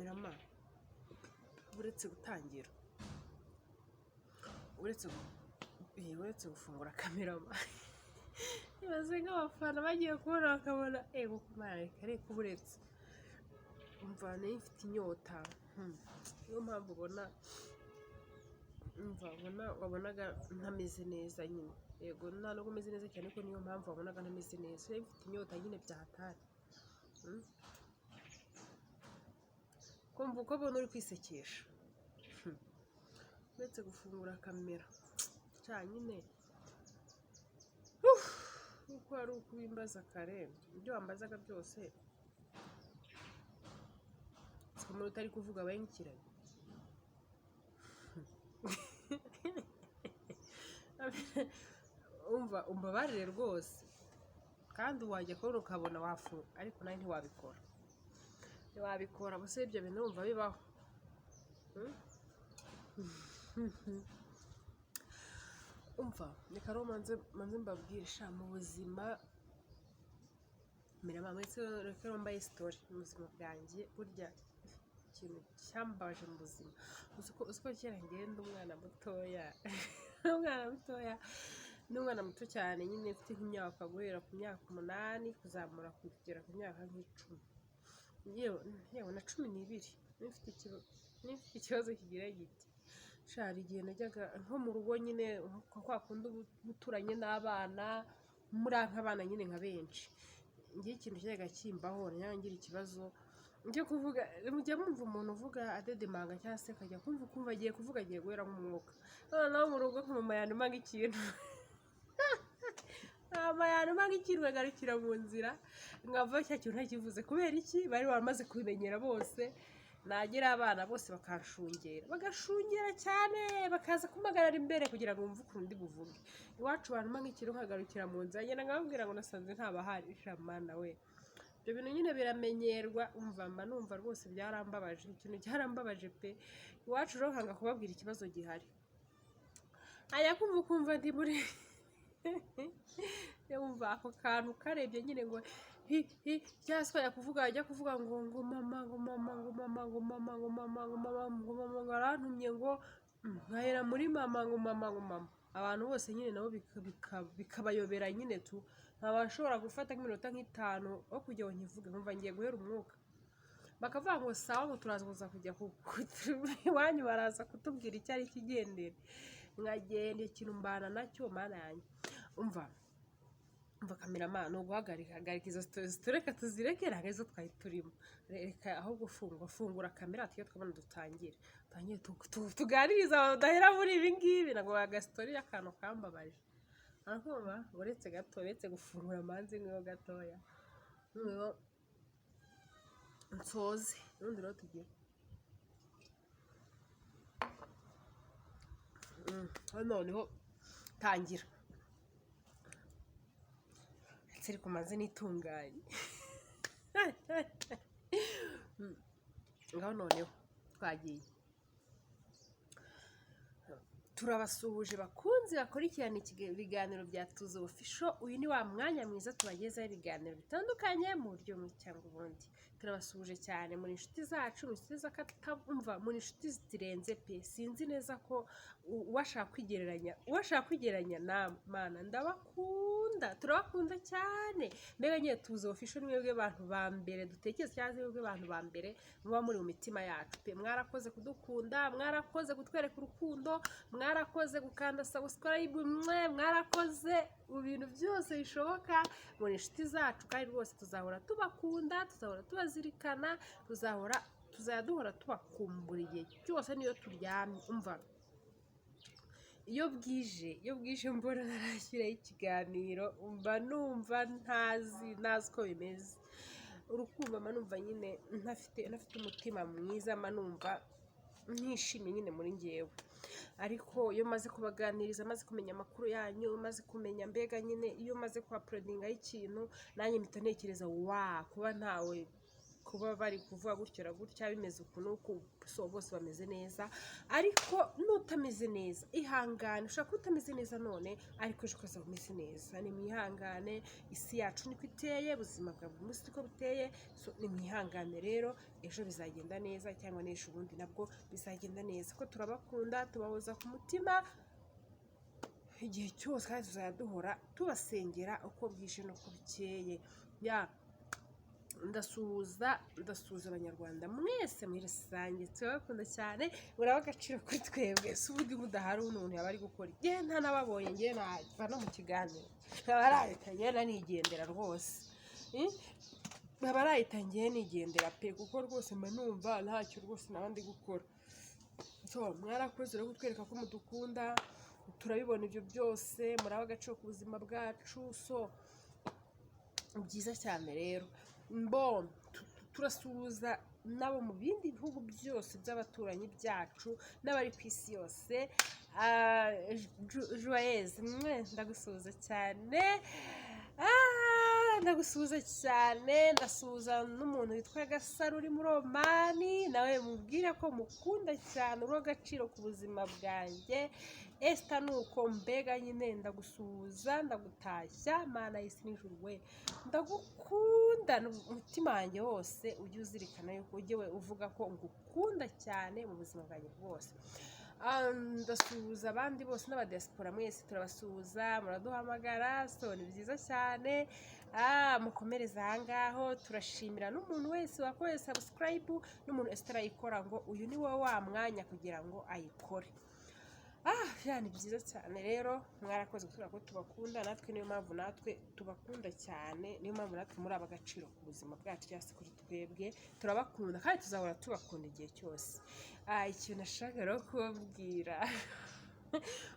Cameraman, uretse gutangira, uretse gufungura cameraman, ibaze nk'abafana bagiye kubona bakabona, ego kumara, reka reka, uretse umva, nari mfite inyota. Niyo mpamvu ubona, umva, ubona wabonaga ntameze neza nyine. Yego, nta nubwo meze neza cyane, ariko niyo mpamvu wabonaga ntameze neza, nari mfite inyota nyine bya hatari. Kumva uko ubona uri kwisekesha. Uretse gufungura kamera cya nyine, uko ari ukubimbaza kare, ibyo wambazaga byose, siko umuntu utari kuvuga abaye nk'ikiragi. Umva, umbabarire rwose, kandi wajya kubona ukabona wafu, ariko nawe ntiwabikora, ntiwabikora. Gusa ibyo bintu wumva bibaho. Umva, reka rero manze mbabwire sha, mu buzima mirama, reka rero mbaye story mu buzima bwanjye. Burya ikintu cyambabaje mu buzima, uzi ko kera ngenda umwana mutoya, umwana mutoya, n'umwana muto cyane nyine, mfite nk'imyaka guhera ku myaka 8 kuzamura kugera ku myaka nk'10, yewe na 12, nari mfite ikibazo kigira giti: sha, hari igihe najyaga nko mu rugo nyine, nko kwa kundi uba uturanye n'abana, muri nk'abana nyine nka benshi, ngewe ikintu cyajyaga kimbaho, najyaga ngira ikibazo njye kuvuga. Mujya mwumva umuntu uvuga adedemanga, cyangwa se akajya kumva ukumva agiye kuvuga, agiye guhera nk'umwuka. Noneho mu rugo nka mama yantuma nk'ikintu, mama yantuma nk'ikintu, nkagarukira mu nzira, nkava cya kintu ntakivuze. Kubera iki? Bari baramaze kubimenyera bose. Nagira abana bose bakanshungera, bagashungera cyane, bakaza kumpagarara imbere kugira ngo bumve ukuntu ndi buvuge. Iwacu bantuma nk'ikintu nkagarukira mu nzira, ngenda nkababwira ngo nasanze ntabahari. Mana we, ibyo bintu nyine biramenyerwa. Umva, mba numva rwose byarambabaje, ikintu cyarambabaje pe. Iwacu rero nkanga kubabwira ikibazo gihari, hajya kumva ukumva ndi muri, yumva ako kantu karebye nyine ngo hi hi, cyangwa se kuvuga, ajya kuvuga ngo mama, ngo mama, ngo mama, ngo mama, ngo mama, ngo mama, ngo mama, ngo arantumye, ngo nkahera muri mama, ngo mama, ngo mama. Abantu bose nyine nabo bikabayobera nyine tu. Nkaba nshobora gufata nk'iminota nk'itanu aho kugira ngo nkivuge, nkumva ngiye guhera umwuka. Bakavuga ngo sawa, ngo turaza kuza kujya iwanyu, baraza kutubwira icyo ari kigendere. Nkagenda ikintu mbana nacyo. Mana yanjye, umva, umva cameraman, ni uguhagarika, hagarika izo story, reka tuzireke, ntabwo arizo twari turimo. Reka ahubwo fungura kamera, tujye twabona, dutangire tuganirize abantu udahera muri ibi ngibi. Ntabwo agasitori y'akantu kambabaje. Arakumva, uretse gato, uretse gufungura amanzi nk'iyo gatoya, noneho nsoze urundi rero tugiye. Noneho tangira ndetse, ariko maze nitunganye. Ngaho noneho twagiye. Turabasuhuje bakunzi bakurikirana ibiganiro bya Tuzo Official. Uyu ni wa mwanya mwiza tubagezaho ibiganiro bitandukanye mu buryo bumwe cyangwa ubundi. Turabasuhuje cyane, muri inshuti zacu, muri inshuti z'akatamva, muri inshuti zitirenze pe. Sinzi neza ko uwashaka kwigereranya na Mana. Ndabakunda, turabakunda cyane. Mbega nyine Tuzo Official ni mwebwe bantu ba mbere dutekereza, cyangwa se mwebwe bantu ba mbere muba muri mu mitima yacu pe. Mwarakoze kudukunda, mwarakoze kutwereka urukundo, mwarakoze gukanda subscribe, mwe mwarakoze mu bintu byose bishoboka. Muri inshuti zacu kandi rwose tuzahora tubakunda, tuzahora tubazirikana, tuzahora, tuzajya duhora tubakumbura igihe cyose, niyo turyamye. Umva, iyo bwije mbona narashyiraho ikiganiro, mba numva ntazi uko bimeze. Urukundo, mba numva nyine ntafite umutima mwiza, mba numva ntishimye nyine muri ngewe. Ariko iyo maze kubaganiriza, maze kumenya amakuru yanyu, maze kumenya mbega nyine, iyo maze kuhauploadingaho ikintu, nanjye mpita ntekereza wa kuba ntawe. Kuba bari kuvuga gutyo na gutya, bimeze uku n'uku, so bose bameze neza. Ariko n'utameze neza, ihangane. Ushobora kuba utameze neza none, ariko ejo ukazaba umeze neza. Nimwihangane, isi yacu niko iteye, ubuzima bwa buri munsi niko buteye. So nimwihangane rero, ejo bizagenda neza, cyangwa n'ejo ubundi nabwo bizagenda neza, ko turabakunda, tubahoza ku mutima igihe cyose, kandi tuzajya duhora tubasengera uko bwije n'uko bukeye. Ya, ndasuhuza Abanyarwanda mwese muri rusange. Turabakunda cyane, muraba agaciro kuri twebwe. Si ubundi mudahari umuntu yaba ari gukora igihe ntanababonye, ngewe nava no mu kiganiro, nkaba arahita ngenda nigendera rwose. Nkaba arahita ngewe nigendera pe, kuko rwose mba numva ntacyo rwose naba ndi gukora. So mwarakoze rero kutwereka ko mudukunda, turabibona ibyo byose, muraba agaciro ku buzima bwacu. So ni byiza cyane rero. Mbo turasuhuza n'abo mu bindi bihugu byose by'abaturanyi byacu n'abari ku isi yose. Joyeuse mwe, ndagusuhuza cyane. Ndagusuhuza cyane. Ndasuhuza n'umuntu witwa Gasaro uri muri Omani, nawe mubwire ko mukunda cyane, uri agaciro ku buzima bwanjye. Esita ni uko, mbega nyine ndagusuhuza, ndagutashya. Mana y'isi n'ijuru we, ndagukunda umutima wanjye wose. Ujye uzirikana yuko ujye we uvuga ko ngukunda cyane mu buzima bwanjye bwose. Ndasuhuza abandi bose n'abadiaspora mwese, turabasuhuza, muraduhamagara, so ni byiza cyane. Mukomereze aha ngaho. Turashimira n'umuntu wese wakoze subscribe, n'umuntu wese utarayikora, ngo uyu ni wo wa mwanya kugira ngo ayikore. Ya, ni byiza cyane rero. Mwarakoze kutubwira ko tubakunda, natwe niyo mpamvu natwe tubakunda cyane, niyo mpamvu natwe muri ab'agaciro ku buzima bwacu cyangwa se kuri twebwe. Turabakunda kandi tuzahora tubakunda igihe cyose. Ikintu nashaka rero kubabwira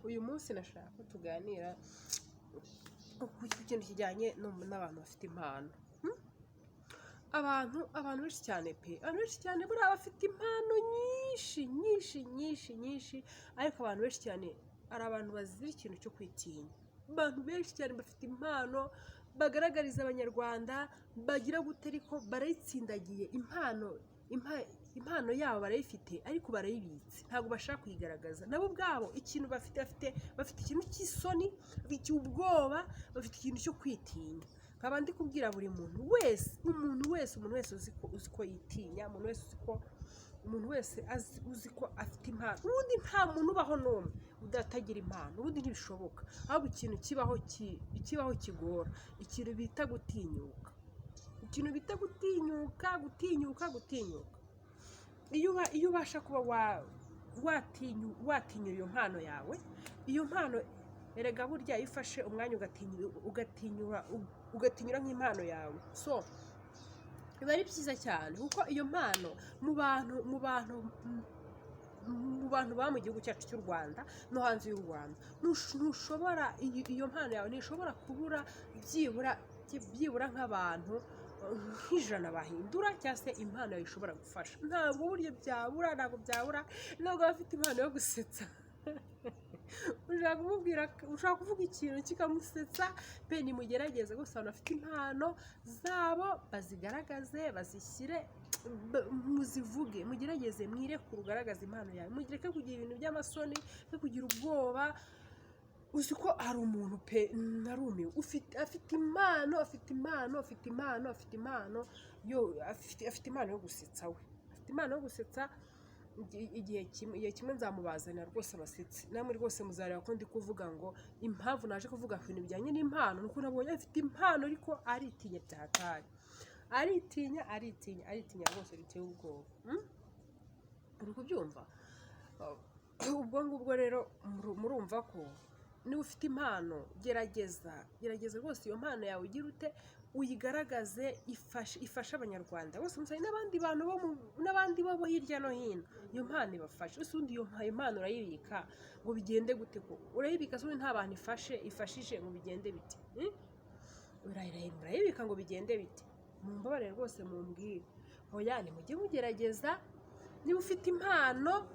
uyu munsi, nashaka ko tuganira ku kintu kijyanye n'abantu bafite impano. Abantu benshi cyane pe, abantu benshi cyane buriya bafite impano nyinshi nyinshi nyinshi nyinshi, ariko abantu benshi cyane hari abantu bazira ikintu cyo kwitinya. Abantu benshi cyane bafite impano bagaragariza Abanyarwanda, bagira gute, ariko barayitsindagiye impano. Impano yabo barayifite, ariko barayibitse, ntabwo bashaka kuyigaragaza nabo ubwabo. Ikintu bafite ikintu cy'isoni, bafite ubwoba, bafite ikintu cyo kwitinya. Nkaba ndi kubwira buri muntu wese, umuntu wese uzi ko yitinya, umuntu wese uzi ko afite impano. Ubundi nta muntu ubaho n'umwe udatagira impano, ubundi ntibishoboka. Ahubwo ikintu kibaho kigora, ikintu bita gutinyuka, ikintu bita gutinyuka, gutinyuka, gutinyuka. Iyo ubasha kuba watinyura iyo mpano yawe, iyo mpano erega burya iyo ufashe umwanya ugatinyura nk'impano yawe, so biba ari byiza cyane, kuko iyo mpano mu bantu baba mu gihugu cyacu cy'u Rwanda no hanze y'u Rwanda, ntushobora, iyo mpano yawe ntishobora kubura byibura nk'abantu nk'100 bahindura, cyangwa se impano yawe ishobora gufasha. Ntabwo burya byabura, ntabwo byabura. Nubwo baba bafite impano yo gusetsa, ushobora kumubwira, ushobora kuvuga ikintu kikamusetsa pe. Nimugerageze gusa, abantu bafite impano zabo bazigaragaze, bazishyire, muzivuge, mugerageze mwirekure, ugaragaze impano yawe, mureke kugira ibintu by'amasoni, no kugira ubwoba. Uzi ko hari umuntu pe, narumiwe, afite impano, afite impano, afite impano, afite impano yo afite impano yo gusetsa we, afite impano yo gusetsa. Igihe kimwe nzamubazanira rwose abasetse, namwe rwose muzareba ko ndi kuvuga ngo impamvu naje kuvuga ku bintu bijyanye n'impano ni uko nabonye afite impano, ariko aritinya byahatari, aritinya, aritinya, aritinya rwose biteye ubwoba. Uri kubyumva? Ubwo ngubwo rero murumva ko niba ufite impano, gerageza, gerageza rwose iyo mpano yawe ugira ute, uyigaragaze, ifashe Abanyarwanda bose musange n'abandi bantu n'abandi bo hirya no hino, iyo mpano ibafashe. Ese ubundi iyo mpano urayibika ngo bigende gute? Ko urayibika se ubundi nta bantu ifashije ngo bigende bite? Urayibika ngo bigende bite? Mumbabarire rwose mumbwire. Oya, nimujye mugerageza. Niba ufite impano,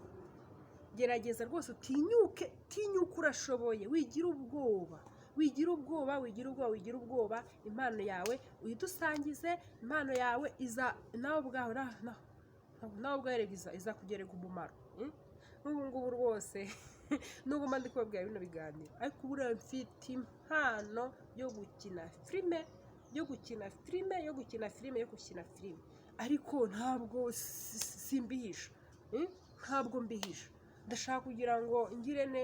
gerageza rwose utinyuke, tinyuka, urashoboye, wigira ubwoba. Wigira ubwoba, wigira ubwoba, wigira ubwoba. Impano yawe uyidusangize. Impano yawe iza nawe ubwawe, nawe ubwawe rega iza kugereka umumaro. N'ubu ngubu rwose, nubwo mba ndi kubabwira bino biganiro, ariko buriya mfite impano yo gukina filime, yo gukina filime, yo gukina filime, yo gukina filime, ariko ntabwo simbihisha. Ntabwo mbihisha. Ndashaka kugira ngo ngire ne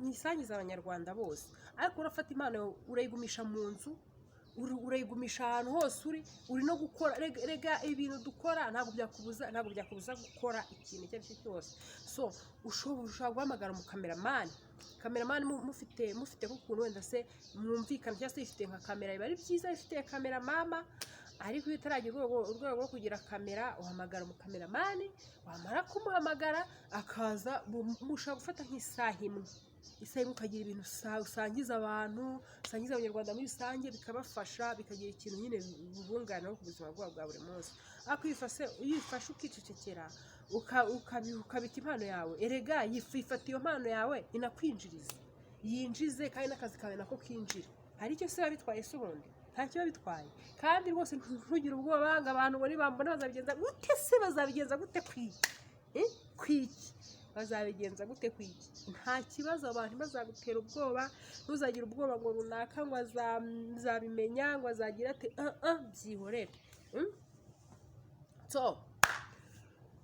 nyisangize Abanyarwanda bose. Ariko urafata impano yawe urayigumisha mu nzu, urayigumisha ahantu hose uri no gukora. Rega ibintu dukora ntabwo byakubuza gukora ikintu icyo ari cyo cyose. So ushobora guhamagara umukameramani, kameramani mufite nk'ukuntu wenda se mwumvikana, cyangwa se ifite nka kamera, biba ari byiza ifite kamera mama. Ariko iyo utaragira urwego rwo kugira kamera, uhamagara umukameramani. Wamara kumuhamagara akaza, mushobora gufata nk'isaha imwe, isaha imwe, ukagira ibintu usangiza abantu, usangiza Abanyarwanda muri rusange, bikabafasha, bikagira ikintu nyine bibunganiraho ku buzima bwabo bwa buri munsi. Ariko iyo uyifashe ukicecekera, ukabika impano yawe, erega ifata iyo mpano yawe inakwinjiriza, yinjize kandi n'akazi kawe nako kinjira. Hari icyo se biba bitwaye se ubundi? Ntacyo biba bitwaye. Kandi rwose ntugire ubwoba ngo abantu ngo nibambona bazabigenza gute se? Bazabigenza gute kwiki? Kwiki bazabigenza gute? Kwiki? Nta kibazo. Abantu ntibazagutera ubwoba. Ntuzagire ubwoba ngo runaka ngo azabimenya, ngo azagira ate. Ah ah, byihorere. So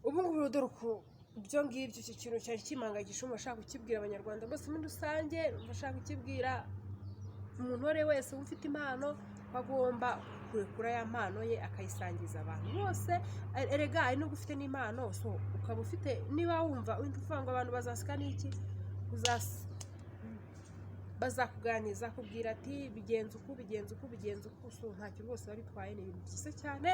ubu ngubu dore uku ibyo ngibyo, icyo kintu cyari kimpangayikishije, umuntu ashaka kukibwira Abanyarwanda bose muri rusange, ashaka kukibwira umuntu uwo ari we wese ufite impano ko agomba kurekura ya mpano ye akayisangiza abantu bose. Erega hari nubwo ufite n'impano, so ukaba ufite, niba wumva wenda uvuga ngo abantu bazaseka n'iki, bazakuganiriza, akubwira ati bigenza uku, bigenza uku, bigenza uku. So ntacyo rwose biba bitwaye, ni ibintu byiza cyane.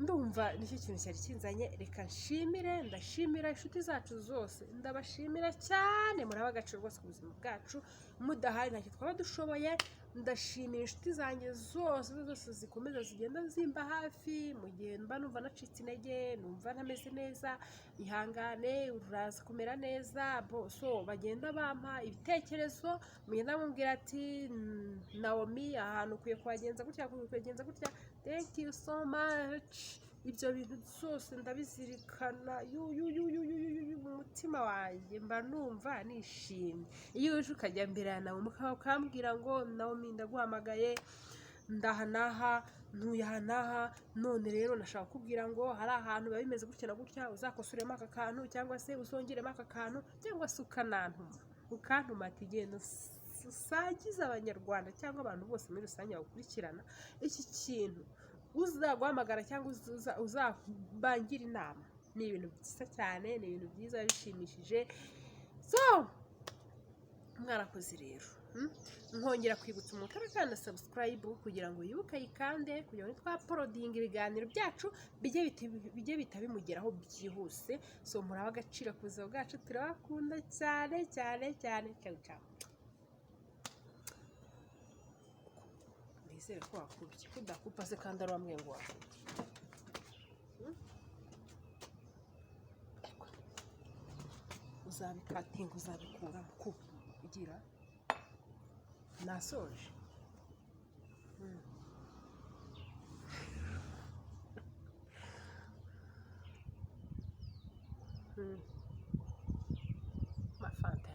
Ndumva nicyo kintu cyari kinzanye. Reka nshimire, ndashimira inshuti zacu zose, ndabashimira cyane, muraba agaciro rwose ku buzima bwacu. Mudahari ntacyo twaba dushoboye. Ndashimira inshuti zanjye zose zose zikomeza zigenda zimba hafi mu gihe mba numva nacitse intege, numva ntameze neza. Ihangane, uraza kumera neza. So bagenda bampa ibitekerezo, mugenda mubwira ati: "Naomi, ahantu ukwiye kuhagenza gutya, ukwiye kuhagenza gutya." Thank you so much. Ibyo bintu byose ndabizirikana yu yu yu yu yu yu yu, mu mutima wanjye mba numva nishimye. Iyo uje ukajya mbere ya Naomi ukambwira ngo: "Naomi, ndaguhamagaye, ndaha n'aha, ntuye aha n'aha, none rero nashaka kukubwira ngo hari ahantu biba bimeze gutya na gutya, uzakosoremo aka kantu, cyangwa se uzongeremo aka kantu," cyangwa se ukanantuma, ukantuma ati: "Genda usangize Abanyarwanda cyangwa abantu bose muri rusange bagukurikirana iki kintu," uzaguhamagara cyangwa uzabangira inama, ni ibintu byiza cyane, ni ibintu byiza bishimishije. So mwarakoze rero. Nkongera kwibutsa umuntu utarakanda subscribe kugira ngo yibuke ayikande, kugira ngo twa-uploadinga ibiganiro byacu bijye bihita bimugeraho byihuse. So murabe agaciro ku buzima bwacu, turabakunda cyane cyane cyane. Ciao ciao. Nizere ko wakubye. Ko udakupa se kandi ari wambwiye ngo wakubye? Ariko uzabikatinga, uzabikuramo kuba ugira nasoje. Mafanta.